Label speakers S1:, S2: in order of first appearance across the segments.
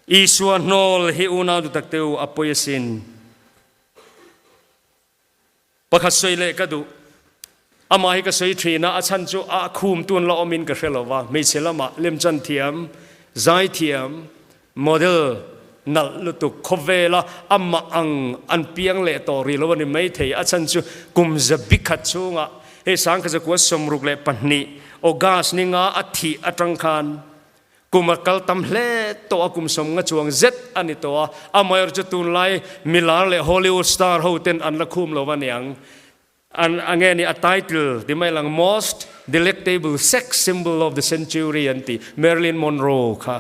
S1: Isua hnawl hi unau dutak te u a pawi asin. Pakhat sawi leh ka duh. Amah hi ka sawi thin a, a chhan chu a khum tun la awmin ka hre lo va, hmeichhe lamah lemchan thiam, zai thiam, model nalh lutuk khawvela amah ang an piang leh tawh rih lo a ni maithei. A chhan chu kum zabi khat chhungah hei Sangkhazakua 62 August ninga a thih atang khan Kum a kal tam hle tawh a, kum 50 chuang zet a ni tawh a, amaherawhchu chu tunlai milar leh Hollywood star ho ten an la khum lo a niang. An a nge ni a title ti mai lang Most Delectable Sex Symbol of the Century an ti, Marilyn Monroe kha.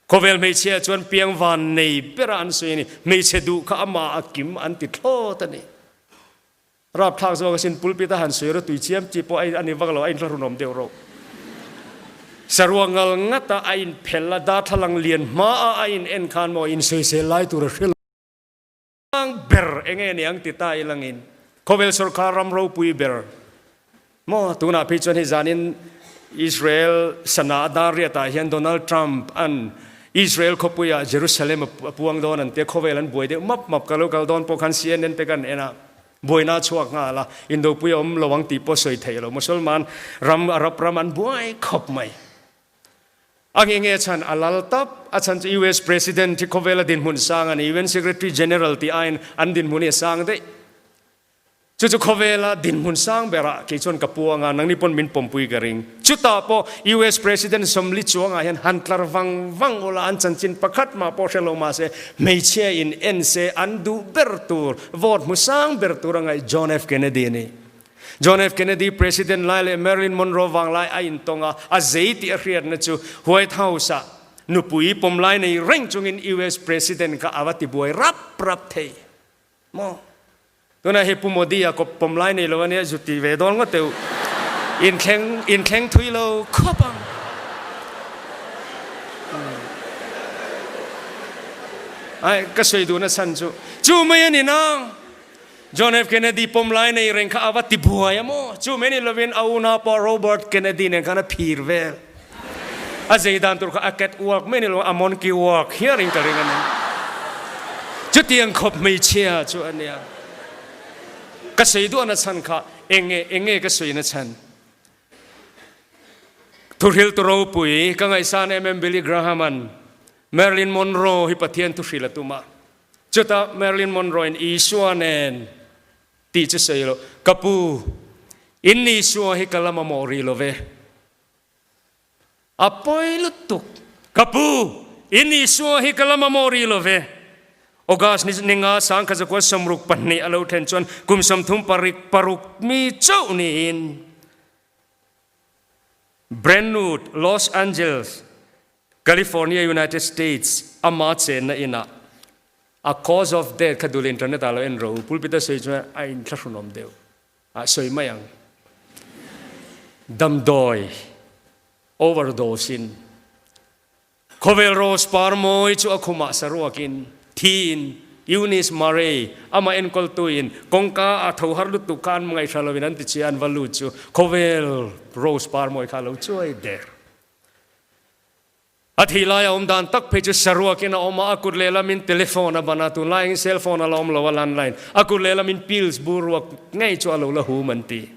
S1: Khawvel hmeichhia chuan piang van nei bera an sawi a ni, hmeichhe duh kha amah a kim an ti thlawt a ni. Rapthlak zawk asin pulpit a han sawi rawh tui chiam chi pawh a ni vak lo a inthlahrunawm deuh rawh. Saruak ngal ngat a a inphel a darthlalang lian hma a a in en khan maw insawisel lai tur a hre lo ang ber enge ni ang ti ta ilangin khawvel sawrkar ram ropui ber maw tunah phei chuan hei zanin Israel sana a dar riatah hian Donald Trump an Israel khawpuiah Jerusalem a puang dawn an tia khawvel an buai deuh map map ka lo kal dawn pawh khan CNN te kan en a buaina a chhuak nghal a Indopui a awm lo ang tih pawh sawi theih lo Musalman ram Arab ram an buai khawp mai a nge nge chhan a lal tap a chhan chu US President hi khawvela dinhmun sang a ni UN Secretary General tih aiin an dinhmun hi a sang daih. Chu chu khawvela dinhmun sang berah kei chuan ka puang a, nangni pawn min pawmpui ka ring. Chutah pawh US President Somli Chuangah hian han tlar vang vang ula an chanchin pakhat mah pawh hre lo mahse hmeichhia in en se an duh ber tur, vote hmu sang ber tur a ngaih John F Kennedy a ni. John F Kennedy President lai leh Marilyn Monroe vanglai a intawng a, a zei tih a hriatna chu White House-ah nupui pawmlai nei reng chungin US President kha a va tibuai rap rap thei. Maw? Tunah hi Pu Modi a kawp pawm lai nei lo a nia, zu ti ve dawn ngawt teuh. Inthleng, inthleng thui lo khawp ang. Ai, ka sawi duhna chhan chu, chu mai a ni nang. John F. Kennedy pawm lai nei reng kha a va ti buai a maw? Chu mai ni lovin a unau pawh Robert Kennedy nen khan a phir vel. A zei dan tur kha a cat walk mai ni lo, a monkey walk hial in ka ring a ni. Chutiang khawp hmeichhia chu a nia. Ka sawi duahna chhan kha enge enge ka sawina chhan. Thuhriltu ropui ka ngaihsan em em Billy Graham-a'n Marilyn Monroe hi Pathian thuhril a tum a. Chutah Marilyn Monroe-in Isua nen tih chu sawi lo, Ka pu, in Isua hi ka la mamawh rih lo ve. A pawi lutuk. Ka pu, in Isua hi ka la mamawh rih lo ve. August ni ninga 1962 a lo thlen chuan kum 36 mi chauh niin Brentwood, Los Angeles, California, United States ama chenna inah a cause of death kha dul internet ah lo en ro pulpit a sawi chuan a inthlahrunawm deuh. Ah sawi mai ang. Damdawi overdose in khawvel rose par mawi chu a khumah saruakin thiin Eunice Murray amah enkawltu in kawngka a tho har lutuk kha an ngaihhra lovin an ti chi a an va lut chu khawvel rose par mawi kha a lo chuai der. A thih lai a awm dan tak phei chu saruakin a awm a, a kut lehlamin telephone a ban a, tunlai angin cell phone a la awm lo a, landline, a kut lehlamin pills bur ruak ngei chu a lo la hum an ti.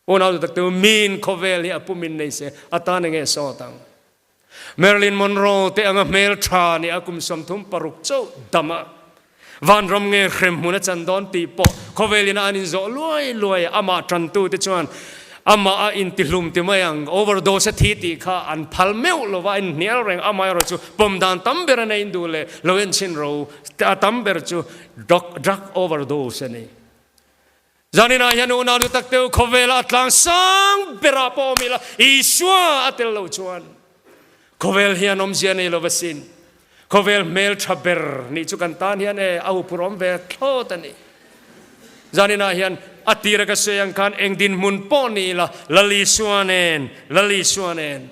S1: Unau duh tak te u, miin khawvel hi a pumin nei se, a tan enge sawt ang? Marilyn Monroe te anga hmel tha nih a kum 36 chauh dam a, vanram nge hrem hmun a chan dawn tih pawh khawvelin a an inzawh luai luai a, amah tantu te chuan amah a intihlum ti mai ang, overdose a thi tih kha an phal meuh lo va, a inhnial reng, amaherawh chu pawm dan tam ber a nei in duh leh lo enchhin ro a tam ber chu drug overdose a ni. Zaninah hian unau nu tak teu khawvela a tlang sang berah pawh awm ila Isua a tel lo chuan khawvel hian awmzia nei lo asin. Khawvel hmel tha ber nih chu kan tan hian e a huphurh awm ve thlawt a ni. Zaninah hian a tira ka sawi ang khan eng dinhmun pawh ni ila Lal Isua nen, Lal Isua nen.